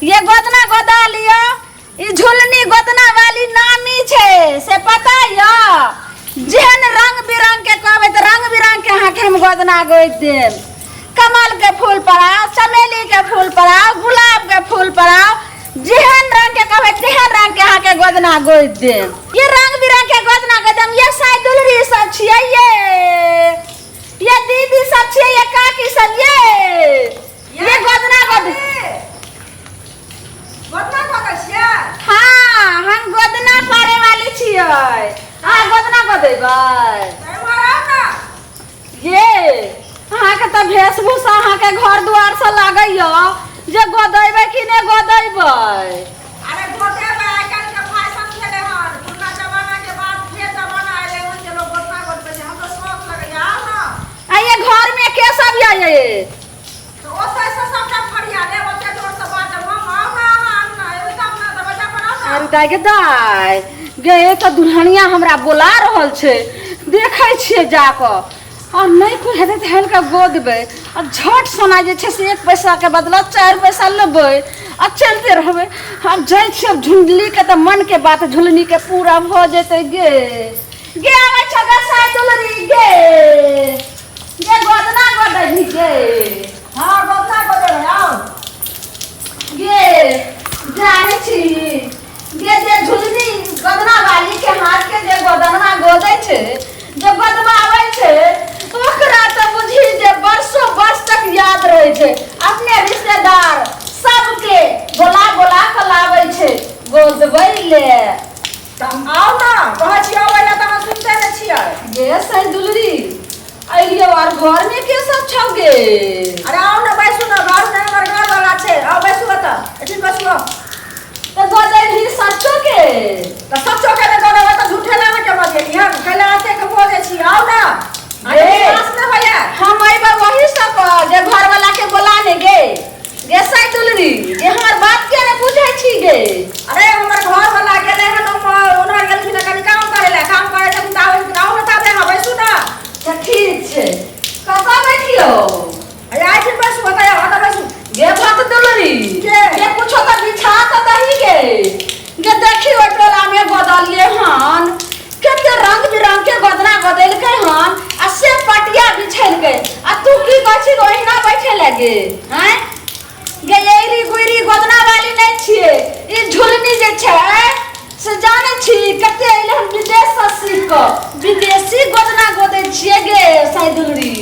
ये गोदना गोदा लियो। ई झुलनी गोदना वाली नामी छै से पता य? जेहन रंग बिरंग के कहबै तऽ रंग बिरंग के अहाँके हम गोदना गोदि देब। कमल के फूल पर आउ, चमेली के फूल पर आउ, गुलाब के फूल पर आउ, जेहन रंग के कहबै तेहन रंग के अहाँके गोदना गोदि देब। ये रंग बिरंग के गोदना गोदि देब। ये साइ दुलरी सब छियै, ये दीदी सब छियै, ये काकी सब, ये गोदना गोद। गोदना गोदै छियै? हाँ, हम गोदना पारे वाली छियै। अहाँ गोदना गोदेबै? एम्हर आउ ने। ये अहाँके तऽ वेशभूषा अहाँके घर दुआर से लागैया जे गोदैबै कि नहि गोदैबै। अरे गोदेबै, आइ काल्हि के फैशन भेलै हन। पुरना जमाना के बाद फेर जमाना एलै हन जे लोग गोदना गोदबै छै। हमरो शौक लगैया, आउ ने। आ ये घर में के सब यऽ ये? तऽ ओतयसँ सबटा फरिया लेब, ओते जोरसँ बाजब हम। आउ ने अहाँ अङ्गना, एबै तब ने, दरवाजा पर आउ ने। अरे दाय गे दाय गे, तऽ दुल्हनिया हमरा बोला रहल छै, देखै छियै जाकऽ। आ नहि कोइ हेतै तऽ हेल कऽ गोदबै आ झट सोना जे छै से 1 पैसाके बदला 4 पैसा लेबै आ चलिते रहबै। आब जाइ छियै आब झुंडलीके तऽ मनके बात झुलनीके पूरा भऽ जेतै। गे गे आबै छौ गे साइ दुलरी, गे गे गोदना गोदही गे। हँ, गोदना गोदेबै, आउ। गे जानै छी गे, जे झुलनी गोदना वाली के हाथ के जे गोदनवा गोदै छै, जे गोदबाबै छै, ओकरा तऽ बुझी जे वर्षो वर्ष तक याद रहै छै। अपने रिश्तेदार सबके बोला बोला कऽ लाबै छै गोदबै ले। तऽ आउ ने, कहै छी अबै लए तऽ अहाँ सुनिते नहि छियै। गे सही दुलरी, अइलियो। आर घर में के सब छौ गे? अरे आउ ने, बैसू ने। घर मे हमर घर वाला छै। आउ, बैसू एतऽ, एठिन बैसू, आउ। तऽ गोदै भी सच्चो के? तऽ सच्चो के नहि गोदेबै तऽ झूठे लए अहाँके बजेली हन? कैला एतेक बजै छी? आउ ने। गे। विश्वास नहि होइया? हम अइबै वही सब जे घर वाला के बोला ने। गे गे साइ दुलरी, जे हमर बात के ने बुझै छी गे? अरे हमर घर वाला गेलै हन, उन्हर गेलखिन हन कनि काम करै लए। काम करै छथिन तऽ आबै छथिन। आउ ने ताबे अहाँ बैसू ने। तऽ ठीक छै, कतऽ बैठियौ? अरे आइठिन बैसू, ओतऽ आउ, ओतऽ बैसू। गे भत दुलरी। के? गे कुछो तऽ बिछा तऽ दही गे। गे देखी, ओहि टोला में गोदलिए हन, कते रंग बिरंग के गोदना गोदलकै हन आ से पटिया बिछेलकै, आ तू की कहै छी ओहिना बैठे लगे? हैं गे, एरी गुइरी गोदना वाली नहि छियै। ई झुलनी जे छै से जानै छी कते अइले हन विदेश से सीख कऽ, विदेशी गोदना गोदै छियै गे साई दुलरी।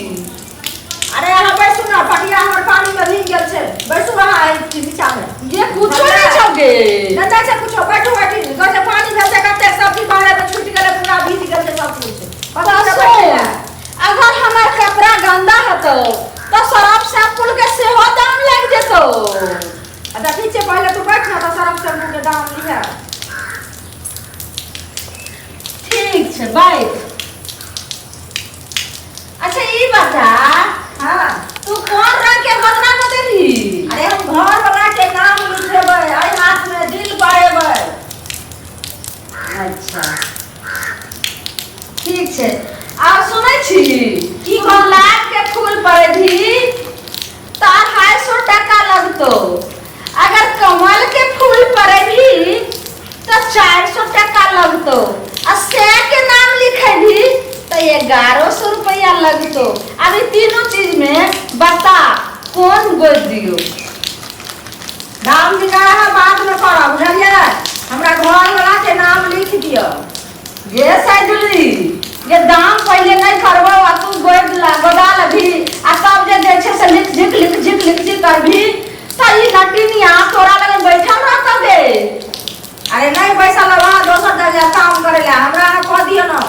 अरे अहाँ बैसू ने, पटिया हमर पानी में भीग गेल छै। बैसू अहाँ एहि नीचा में। गे कुछो नहि छौ गे? नहि जाइ छै कुछो, बैठू बैठी। कहै छै पानी भेल छै कते, सब्जी बाहरे में छूटि गेलै, पूरा भीज गेल छै सब कुछ। तऽ सुन, अगर हमर कपड़ा गंदा हेतौ तऽ सरफ शैम्पूल के सेहो दाम लागि जेतौ। अच्छा ठीक छै, पहिले तू बैठ ने तऽ सरफ शैम्पू के दाम लिहे। ठीक छै, बैठ। अच्छा ई बता। हाँ। तू कौन रंग के गोदना गोदेली? अरे हम घर वाला के नाम लिखेबै, एहि हाथ में दिल पड़ेबै। अच्छा ठीक छै। आर सुनै छी की? गुलाब के फूल पड़ेबही तऽ 250 टाका लगतौ, अगर कमल के फूल पड़ेबही तऽ 400 टाका लगतौ, आ सै के नाम लिखेबही तऽ 1100 रुपया लगतौ। अभी तीनों चीज में बता कोन गोद दियौ? दाम निकाह अहाँ बाद में करब, बुझलियै? हमरा घर वाला के नाम लिख दिअ। गे सैदुली गे, दाम पहिले नहि करबौ आ तू गोद ला गोदा लेबही आ तब जे जे छै से लिख झिक लिख झिक लिख झिक करबही तऽ ई नटिनिया तोरा लग बैठल रहतौ गे। अरे नहि बैसल रहब, अहाँ दोसर जगह काम करै लए, हमरा अहाँ कऽ दिअ ने।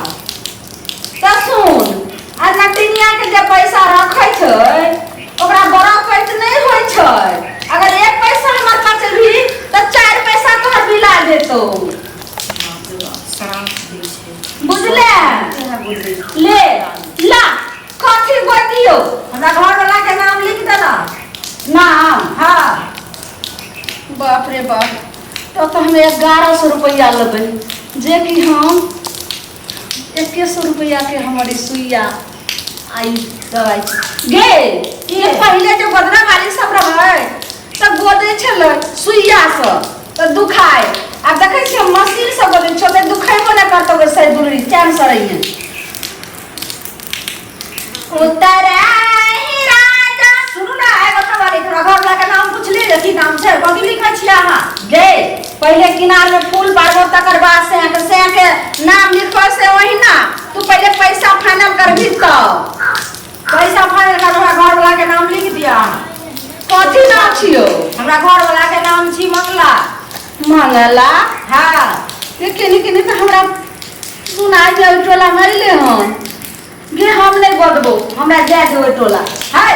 तऽ सुन, आ नटिनिया के जे पैसा रखै छै ओकरा बड़ा पैत नहि होइ छै। अगर 1 पैसा हमर बचबही तऽ 4 पैसा तोहर बिला जेतौ, बुझले? ले ला, कथी गोदियो? हमरा घर वाला के नाम लिख देना। नाम? हाँ। बाप रे बाप, तब तऽ हम 1100 रुपैआ लेबै, जे कि हम 2100 रुपैआ के हमर ई सुइया आ ई दवाइ छै। गे, ये पहिले जे गोदना वाली सब रहै तऽ गोदै छलै, सुइया सुइयासँ तऽ दुखाय आब देखै छियै मशीनसँ गोदै छौ तऽ दुखेबो नहि करतौ गे सै दुलरी चैनसँ रहिहे उतरै राजा। सुनू ने, एगो सवाल, तोरा घरवला के नाम पुछली जे की नाम छै, कथी लिखै छियै अहाँ? गे, पहिले किनार में फूल पारबो, तकर बाद से के से के नाम लिखो से ओहिना। तू पहिले पैसा फाइनल करबी तब। पैसा फाइनल कर, हमरा घरवला के नाम लिख दिया। कथी नाम छियो? हमरा घरवला के नाम छी मंगला। मंगला? हाँ। ये केनी केनी तऽ हमरा सुनाइ जे ओहि टोला में अयले हन। गे, हम नहि बदबो, हमरा जाय दे ओहि टोला। है,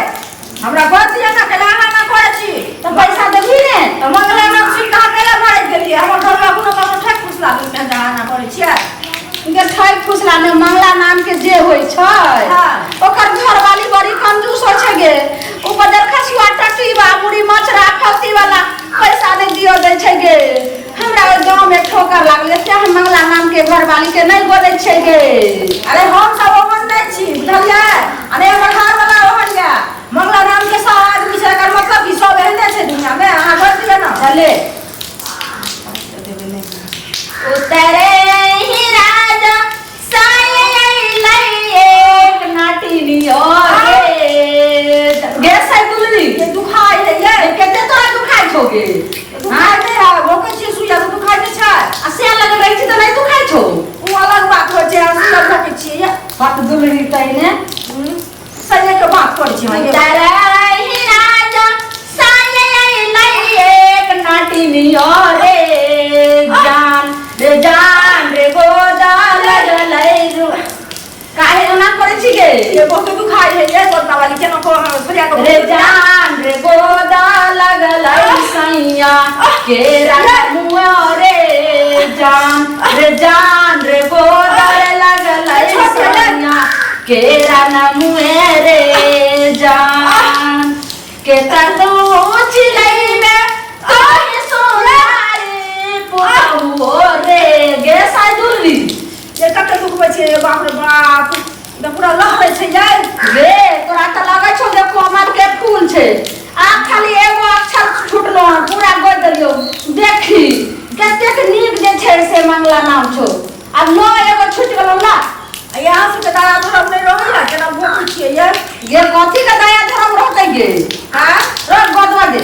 हमरा गोद दिया ना, केला अहाँ ना करै छी। तऽ पैसा देबही ने? तऽ मंगला नाम सुनि कऽ अहाँ केला भरैत गेलियै? हमर घरवला कोनो ककरो ठकि फुसला देलकै हन जे अहाँ एना करै छियै? गे, ठकि फुसला ने, मंगला नाम के जे होइ छै ओकर घरवाली बड़ी कंजूस होइ छै गे। ओ बजर खसुआ टटीबा मुड़ी मचरा फौती वाला पैसा नहि दिअ दै छै गे। हमरा ओहि गाँव में ठोकर लागलै, से हम मंगला नाम के घरवाली के नहि गोदै छै गे। अरे, हम सब ओहन नहि छी, बुझलियै? अरे, हमर घरवला ओहन यऽ। मंगला नाम के सब आदमी छै, एकर मतलब कि सब एहने छै दुनिया में? अहाँ गोद दिअ ना। चले उतरे ही राजा साये एक नाटिनियो रे गे साइदुलरी। ये दुखाइ है ये। कते तोरा दुखाइ छौ गे? दुखाइ नहि है, भोकै छियै सुइया तऽ दुखाइ नहि छै। आ से लग रहै छी तऽ नहि दुखाइ छौ? ओ अलग बात होइ छै, हम सुइया भोकै छियै ये। बात दुलरी तैने। सही के बात करै छी अहाँ ये। उतरे ही राजा साये एक नाटिनियो रे जान रे जान रे गोदा लगलै रु काहे एना करै छी गे? ये बहुत दुखाइ है ये गोदना वाली, केना को अहाँ सुइया के रे जान रे गोदा लगलै सैया के मुआ रे जान रे जान रे गोदा लगलै सैया के मुए रे जान के तू चिलै में तोहि सुनाई पुतहु रे गे साइदुली। ये कते दुखबै छियै ये, बाप रे बाप, ई तऽ पूरा लहरै छै ये। गे, तोरा तऽ लगै छौ जे कमल के फूल छै। आ खाली एगो अक्षर छुटलो हन, पूरा गोद देलियौ। देखी कतेक नीक जे छै से मंगला नाम छौ, आब नौ एगो छुटि गेलौ ला। आ यहाँ सबके दया धर्म नहि रहै केना भोकै छियै ये? गे, कथी के दया धर्म रहतै गे? हाँ। रख, गोदवा दे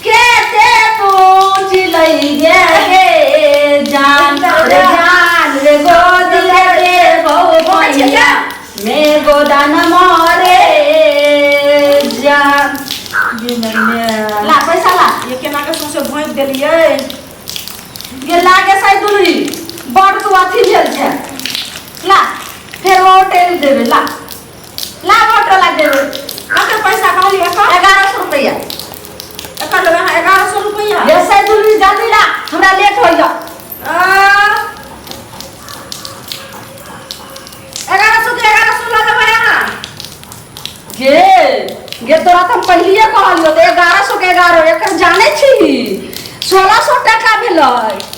केते पूछ लई गे गे जान रे जान रे गोद रे बहु भैया मे गोदान मोरे जान। ये मम्मी। ला पैसा ला। ये केना के सौंसे भोंकि देलियै? गे, लागे साइ दुलरी, बड़ तू अथी भेल छै। ला, फेर ऑटो देबे। ला ला, ऑटो ला देबे। कते पैसा कहलियै एकर? 1100 रुपैआ। एकर लेबै अहाँ 1100 रुपैआ? गे साइ दुलरी, जल्दी ला, हमरा लेट होइया। 1100 के 1100 लऽ लेबै अहाँ? गे गे, तोरा तऽ हम पहिलिए कहलियौ तऽ 1100 के 11। एकर जानै छी 1600 टका भेलै,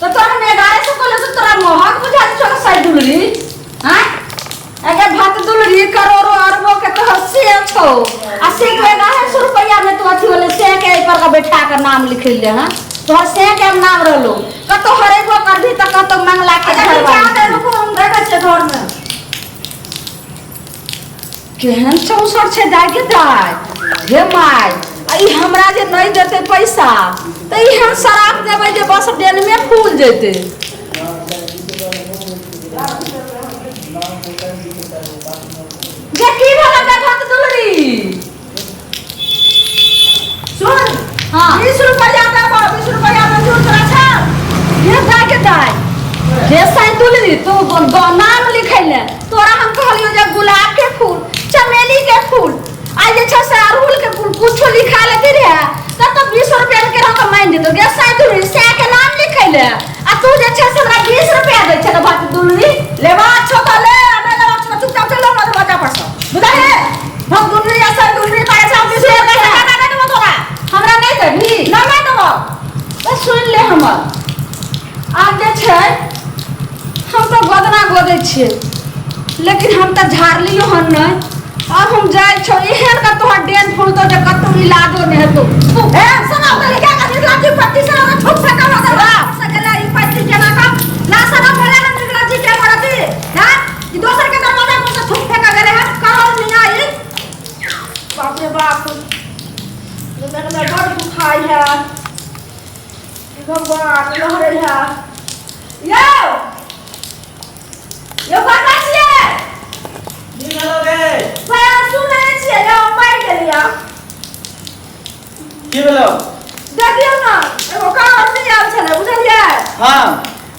तऽ तोरा हम 1100 कहलियौ तऽ तोरा महग बुझा छौ साइ दुलरी? आँय अगे भात दुलरी, करोड़ो अरबो के तोहर से छौ आ से के 1100 रुपैआ में तू अथी होले से के एहि पर के बैठा के नाम लिख ले। हँ, तोहर से के हम नाम रहलो, कतौ हरेबो करबी तऽ कतौ मंगला के अच्छा, ठीक छै, घरवाली। अहाँ रुकू, हम देखै छियै घरमे। केहन चौसर छै दाय के दाय। हे माय, आ ई हमरा जे नहि देतै पैसा तऽ ई हम शराब देबै जे बस डेनमे फूल जेतै। जे की भेलै देखत दुलरी? सुन। हाँ। 20 रुपैआ देबो, 20 रुपैआ मंजूर तोरा छौ? हे दाय के दाय, हे साई दुलरी, तू नाम लिखै ले तोरा हम कहलियौ जे गुलाब के फूल, चमेली के फूल आ जे छै से अड़हुल के फूल कुछो लिखा लेती रहे तब तो 20 रुपया के रह मान जेतो। गे साई दुलरी, सै के नाम लिखै ले आ तू जे छै से हमरा 20 रुपया दै छै भात दुलरी। लेबाक छौ तऽ ले, आ नहि लेबाक छौ तऽ चुपचाप चलि हमरा दरवाजा पर सँ, बुझलियै? हम दुलरी आ सर दुलरी करै छै, हम 20 रुपैआ टाका नहि देबो तोरा। हमरा नहि देबही? नहि, नहि देबो। तऽ सुनि ले हमर, आब जे छै हम तऽ गोदना गोदै छियै, लेकिन हम तऽ झाड़लियो हन नहि। आब हम जाइ छौ, एहन का तोहर तेहन फूलतो जे कतौ इलाजो नहि हेतौ। ए सुनो त क्या कर लाठी पत्ती से हमरा थूक फेंका हो गया से गेला ई पैती केना का ना सना भेले ना निर्लज्जी के मरती हां ई दोसर के दरवाजा पर से थूक फेंका गेले है करोड़ नहीं आई। बाप रे बाप, मेरे में बड़ दुखाई है भगवान, लहरे है। यो यो बाबा छियै। की भेलो गे? भैया सुनै छियै यो, मरि गेलियै। की भेलो? देखियौ ने, एगो कागज नहि आयल छलै, बुझलियै? हाँ।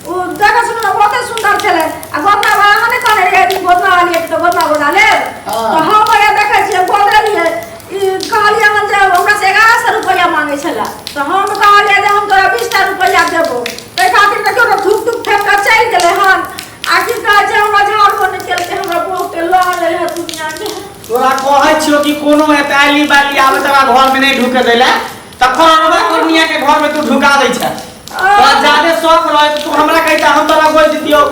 ओ देखै सुनू ने, बहुते सुन्दर छलै आ गोदना वाला अहाँ नहि कहने रहियै कि गोदना वाली हेतै तऽ गोदना बना लेब? हाँ। तऽ हम भैया देखै छियै गोदलियै, ई कहलियै हन जे हमरा से 1100 रुपैआ मांगै छलै, तऽ हम कहलियै जे हम तोरा 20 टा रुपैआ देबौ, ताहि खातिर देखियौ ने थूक थूक फेंक कऽ चलि गेलै हन आ की कहै छै हमरा झाड़बो नहि केलकै, हमरा बहुते लऽ लै है दुनियाके। तोरा कहै छियो कि कोनो एते आइली बाली आबै तोरा घर में नहीं ढुके दै ला, तऽ करोड़वा करोड़निया के घर में तू ढुका दै छै। तोरा ज्यादे शौक रहे तऽ तू हमरा कहिता, हम तोरा गोल दितियौ।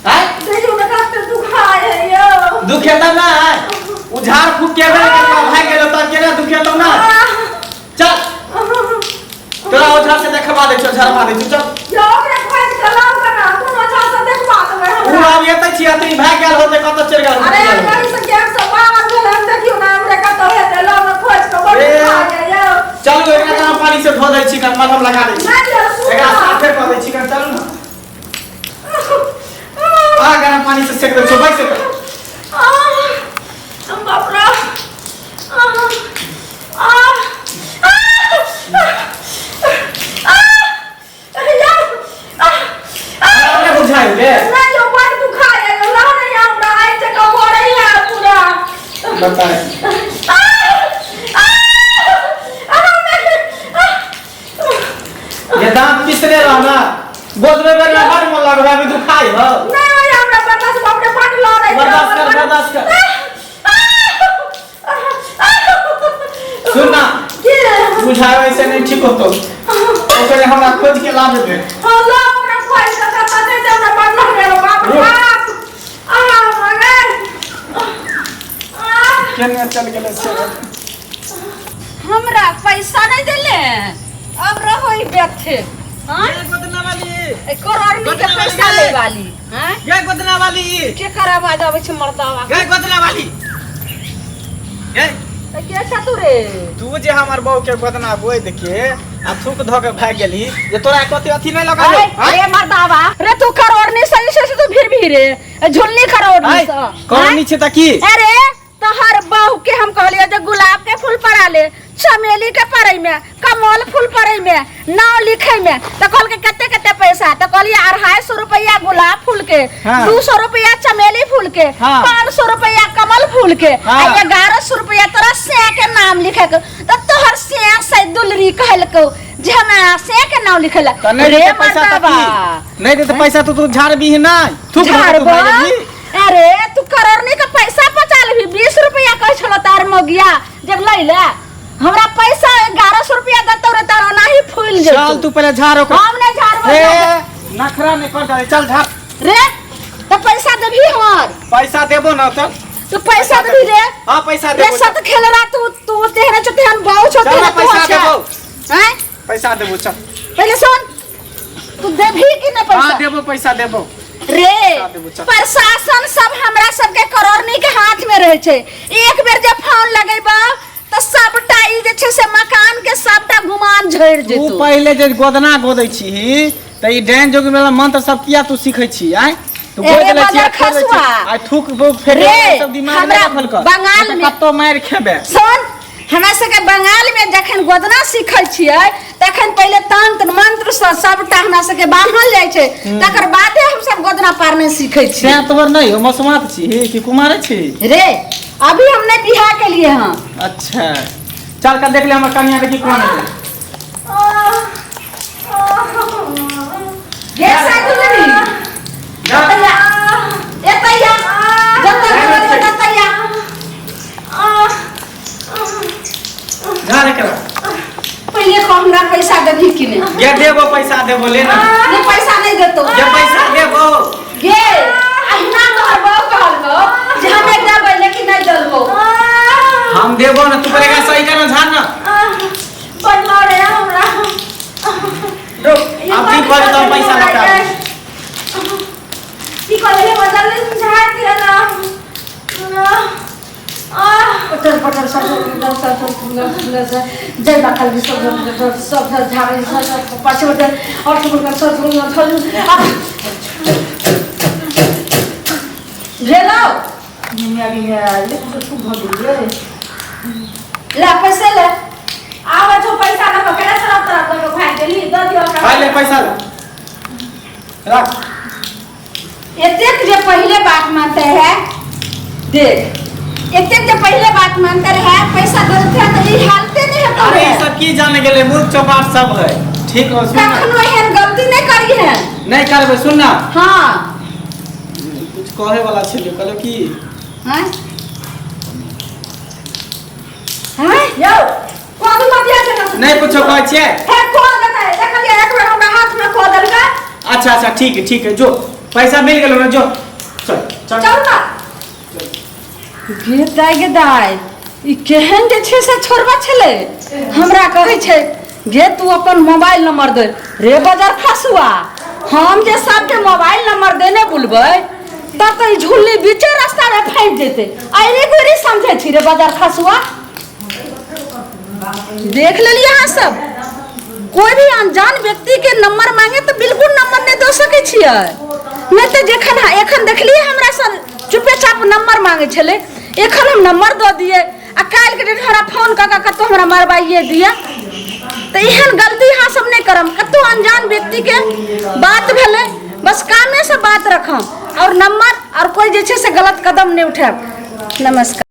हैं? देखियौ ने कते दुखाय है यौ। दुखेतौ ना? उ झाड़ फूक के बेर के भागि गेलो तऽ केना दुखेतौ ना? चल, तोरा ओझा से देखबा दै छियो, झड़बा दै छियो, चल। यौ ओकरा खोजि कऽ लाउ कना, कोन ओझा से देखबा देबै उ हमरा। आब एतै छियै, एतै भागि गेल होतै, कतऽ चलि गेल। अरे वही से 152 भेल हन, देखियौ ने हमरे कतऽ हेतै, लाउ ने खोजि कऽ, बड़ ए। दुखाय है यौ। चलू, एकरा गरम पानी से धो दै छी, कन मलहम लगा दै छी। नहि यौ, सुन एकरा ना। साफे कऽ दै छी कन, चलू ने। आ गरम पानी से सेक दै छियौ, बैस एतऽ। आह, बाप रे। आह, आह, आह, आह, यौ, आह, हमरा नहि बुझाइ रे। नहि यौ, बड़ दुखाय है यौ, लाउ ने यौ हमरा, आइ जकाँ बरै है पूरा। बताए। आह, आह, आह, आह, ये दांत पिसने रह ना, गोदबे बेर में बड़ मन लगबे, अभी दुखाइ हो। नहि होइए हमरा बर्दाश्त, बाप रे, बड लड़ै छै। बर्दाश्त कर, बर्दाश्त कर। सुन ना। की? बुझाए ऐसे नहीं ठीक होतो, ओकरे हमरा खोज के लाबे दे। हाँ, लाउ ओकरा खोजि कऽ, कतऽ छै से हमरा बड लड़ै है, बाप रे रुक। बाप। आह, मगर। आह। केने चल गेलै से? हमरा पैसा नहीं देले, अब रहो ई बैठे। हाँ? गोदना वाली। ए करोड़नी के गोदना वाली पैसा गे। ले वाली। हाँ? गे गोदना वाली। के कर आवाज आबै छै मर्दावा? गे गोदना वाली गे। तऽ के छ तू रे? तू जे हमर बहू के गोदना गोद के आ थूक धऽ के भागि गेली, जे तोरा कथी अथी नहीं लगल हौ? अरे रे मर्दावा रे, तू करोड़नी सही से तू फिर भी रे झुलनी करोड़नी आँय? सँ। करोड़नी छै तऽ की? अरे तोहर बहू के हम कहलियो जे गुलाब के फूल पड़ा ले, चमेली के पड़ै में, कमल फूल पड़ै में, नाव लिखै में, तऽ कहलकै कते कते पैसा, तऽ कहलियै 250 रुपैआ गुलाब फूल के, हाँ। 200 रुपैआ चमेली फूल के, हाँ। 500 रुपैआ कमल फूल के, हाँ। आ 1100 रुपैआ तोरा सै के नाम लिखे के, तऽ तोहर सै से दुलरी कहलकौ जे हमरा सै के नाम लिखे ला। तऽ नहि रे देतै पैसा तऽ मर्दाबा। की? नहि देतै पैसा तऽ तू झाड़बीही नहि, थूक धऽ के तू झाड़बो? भागि जेबही। अरे तू करोड़नी के पैसा बचा लेबही, 20 रुपया कहै छलो तार मोगिया जब लै ले, हमरा पैसा 1100 रुपया देतौ रे तार ओनाही फूल जेतौ। चल तू पहिले झाड़ ओकरा। हम नहि झाड़बो। ए नखरा नहि कर दे, चल झाड़। रे तऽ पैसा देबही हमर? पैसा देबो ना तऽ। तू पैसा देबही रे? हाँ पैसा रे देबो। सत खेलरा तू, तू तेहने छौ तेहन बहु छौ। चल ना, तेहने तू पैसा छे। देबो। हैं? पैसा देबो, चल। पहिले सुन, तू देबही कि नहि पैसा? हाँ देबो, पैसा देबो। रे पैसा देबो, चल। प्रशासन सब हमरा सबके करोड़नी के हाथ में रहे छै, एक बेर जे फोन लगेबा तऽ सबटा ई जे छै से मकान के सबटा गुमान झड़ि तू जेतौ। पहिले जे गोदना गोदै छीही तऽ ई डाइन जोगिन वाला मंत्र सब किया तू सीखै छी? आँय, तू ए गोद रे लै छी, बदर छोड़ दै छी। खसुआ। आ थूक बुक फेंक रे, सब दिमाग में हमरा रखल कर, बंगाल नहीं तऽ में- कतौ मारि खेबे। सुन, हमरा सबके बंगाल में जखन गोदना सीखै छियै तखन पहिले तंत्र मंत्र सँ सबटा हमरा सबके बान्हल जाइ छै, तकर बादे हम सब गोदना पारने सीखै छियै। सैह तोहर नहि हो, मसुमात छी कि कुमारे छी? रे अभी हम नहीं बियाह के लिए हाँ। अच्छा चल कर देख ले हमर कनिया देखी कोन है। गे साइकिल लेबी? जा। एतैया एतैया जतऽ गेलियै ततैया। जा रे करा। पहिले कह हमरा पैसा देबही कि नहि? गे देबो, पैसा देबो, ले ना। नहीं पैसा नहीं देतो। गे पैसा देबो। गे अहिना तोहर बहू कहलको जे हम एक देबै लेकिन नहीं देलको। हम देबो ना, तू पहले सही कर ना, झाड़ ना। बड़ मारे हमरा। रुक, अब ठीक भऽ जेतौ, पैसा लौटा। की कहले बदल झाड़ दिया ना। पटर पटर सब सब सब सब जय बखल भी सब सब सब सब झाड़े सब सब पाछे बटर और सब सब सब सब भेलो ला पैसे ले। आवे जो पैसा ना पकड़ा सब तरफ तो भाग गेली द दियो हमरा। हाय ले पैसा ले, रख। एतेक जे पहले बात मानते है, देख एतेक जे पहले बात मानते रहे, पैसा देते तो ई हालते नहीं होता। अरे ई सब की जाने गेले, मूर्ख चौपाट सब है। ठीक हो, सुन ना। कखनो एहन गलती नहीं करी है। नहीं करबे, सुन ना। हाँ। कुछ कहे वाला छे, कहलो की? हाँ हाँ यौ कोन मतिया छै? नहीं कुछो कहै छियै। हे कोन देतै? देखलियै एक बेर हमरा हाथ में खो देलकै। अच्छा अच्छा, ठीक है ठीक है, जो पैसा मिल गेलो ना, जो चल चल। चल ना। गे दाइ गे दाइ, ई केहन जे छै से छोड़बा छलै, हमरा कहै छै गे तू अपन मोबाइल नंबर दे। रे बजार फसुआ, हम जे सबके मोबाइल नंबर देने बुलबै तब तऽ ई झुल्ली बीचे रास्ता में फँसि जेतै। अरे गोरी समझै छी रे बजार खसुआ। देख लेलियै अहाँ सब, कोई भी अनजान व्यक्ति के नंबर मांगे तऽ बिल्कुल नंबर नहि दऽ सकै छियै। नहि तऽ जखन एखन देखलियै हमरा से चुपेचाप नंबर मांगे छलै, एखन हम नंबर दऽ दियै आ काल्हिके डेट हमरा फोन कऽ कऽ कतहु हमरा मरबाइए दिअ। तऽ एहन गलती अहाँ सब नहि करब। कतहु अनजान व्यक्तिके बात भेलै, बस कामेसँ बात रखब और नंबर और कोई जे छै से गलत कदम नहि उठायब। नमस्कार।